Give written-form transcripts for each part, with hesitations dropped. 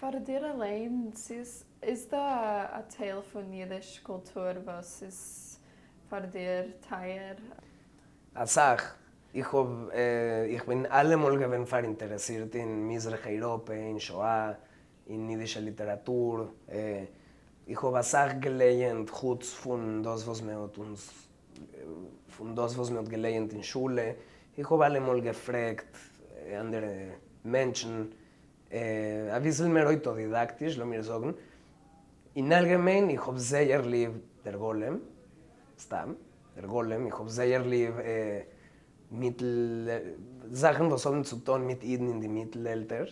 פאר דיר אליין, איז דא א טייל פון אידיש קולטור וואס איז פאר דיר טייער? אסאך. איך האב, איך בין אלעמאל געווען פאראינטערעסירט אין מזרח אייראפע, אין שואה, אין אידישע ליטעראטור. איך האב אסאך געלייענט חוץ פון דאס וואס מען האט אונז, פון דאס וואס מען האט געלייענט אין שולע. איך האב אלעמאל געפרעגט אנדערע מענטשן, אביסל מער אויטאדידאקטיש לאמיר זאגן. אין אלגעמיין איך האב זייער ליב דער גולם, סתם, דער גולם, איך האב זייער ליב מיטל, זאכן וואס האבן צו טון מיט אידן אין די מיטל-עלטער,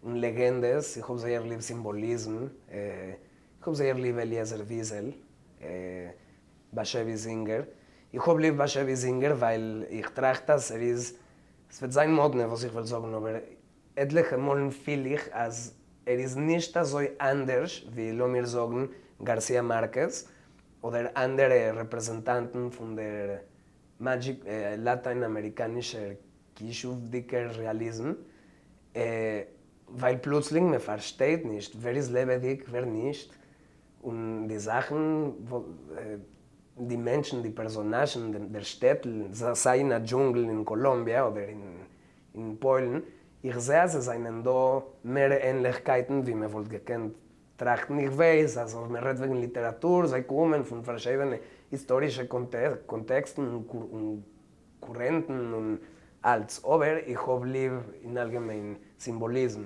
און לעגענדעס, איך האב זייער ליב סימבאליזם, איך האב זייער ליב אליעזר וויזעל, באשעוויס זינגער, איך האב ליב באשעוויס זינגער ווייל איך טראכט אז ער איז, ס'וועט זיין מאדנע וואס איך וועל זאגן אבער עטליכע מאלן פיל איך אז ער איז נישט אזוי אנדערש ווי לאמיר זאגן גארסיא מארקעז אדער אנדערע רעפרעזענטאנטן פון דער לאטיין אמעריקאנישער כישופ'דיגער רעאליזם, ווייל פלוצלינג מען פארשטייט נישט ווער איז לעבעדיג ווער נישט, און די זאכן, די מענטשן, די פערזאנאזשן, דער שטעטל, סיי אין א דזשונגל אין קאלאמביע אדער אין פוילן, איך זע אז עס זענען דא מער ענליכקייטן ווי מען וואלט געקענט טראכטן. איך ווייס אז אויב מען רעדט וועגן ליטעראטור, זיי קומען פון פארשידענע היסטארישע קאנטעקסטן און קורענטן און אלץ, אבער איך האב ליב אין אלגעמיין סימבאליזם.